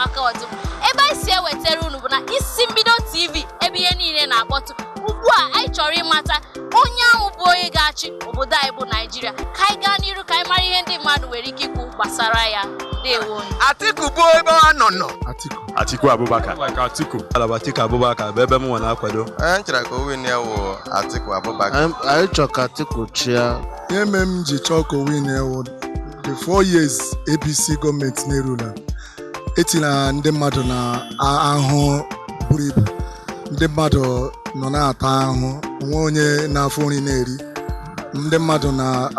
Chiamaka Ọdụm. Ebe anyị si ewetara unu bụ na Isi Mbido TV, ebe ihe niile na-akpọtụ. Ugbu a anyị chọrọ ịmata onye ahụ bụ onye ga-achị obodo anyị bụ Naijiria. Ka anyị gaa n'iru ka anyị mara ihe ndị mmadụ nwere ike ikwu gbasara ya. Ndewo. Atiku bụ ebe ọ nọ nọ. Atiku. Atiku Abubakar. Like Atiku. Alaba Atiku Abubakar bụ ebe m nwe na-akwado. Onye m chọrọ ka o win ya wụ Atiku Abubakar. Anyị chọrọ ka Atiku chịa. Ihe mere m ji chọọ ka o win ya wụ the 4 years APC gọọmenti na-erula etinye ndị mmadụ na ahụhụ buru ibu. Ndị mmadụ nọ na-ata ahụhụ, onwe onye na-afụ nri na-eri. Ndị mmadụ na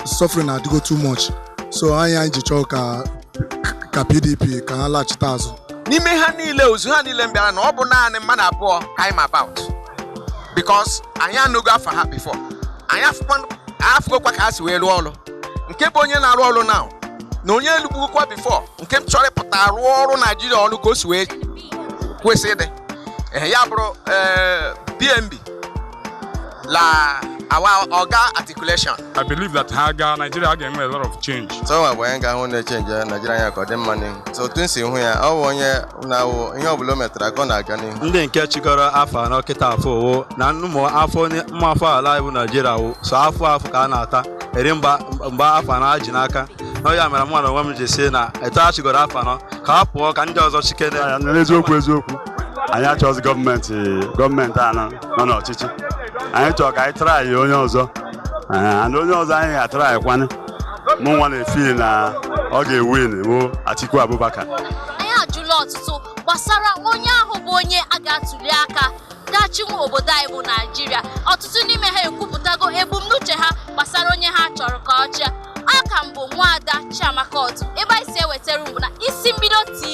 suffering na-adịgo too much, so anyị ji chọọ ka PDP ka ha laghachite azụ. N'ime ha niile, ozu ha niile m bịara na ọ bụ naanị mmadụ abụọ ka anyị ma about, because anyị anụgo afa ha before. Anyị afụgokwa ka ha si wee rụọ ọrụ. Nke bụ onye na-arụ ọrụ now na onye elugbugokwa before, nke m chọrọ ịpụta rụọ ọrụ Naijiria ọrụ ka o si wee kwesị ịdị. Ehe, ya bụrụ BNB la our oga articulation. I believe that ha gaa, Nigeria ga-enwe a lot of change. So nwa bụ onye ga-ahụ na-echange Naijiria anya ka ọ dị mma n'ihu. So otu m si hụ ya, ọ bụ onye na-awụ ihe ọbụla o metara ka ọ na-aga n'ihu. Ndị nke chịkọrọ afọ 4 kịta, afọ owo na ụmụ afọ ụmụ afọ ala bụ Naijiria wụ so afọ afọ ka a na-ata eri mgba mgba afọ 4 ji n'aka na ya mere mụ na onwe m ji si na etu a chịgoro afọ 4 ka ha pụọ ka ndị ọzọ chikere. N'eziokwu eziokwu, anyị achọghịzi gọọmenti anọ nọ n'ọchịchị. Anyị chọrọ ka anyị try onye ọzọ. And onye ọzọ anyị ga-atry kwanụ, mụ nwa na-efeel na ọ ga-ewin bụ Atiku Abubakar. Anyị ajụla ọtụtụ gbasara onye ahụ bụ onye a ga-atuli aka ga-achịnwu obodo anyị bụ Naijiria. Ọtụtụ n'ime ha ekwupụtago ebumnuche ha gbasara onye ha chọrọ ka ọ chịa. Aka m bụ Nwaada Chiamaka Ọdụ. Ebe anyị si ewetara unu bụ na Isi Mbido TV.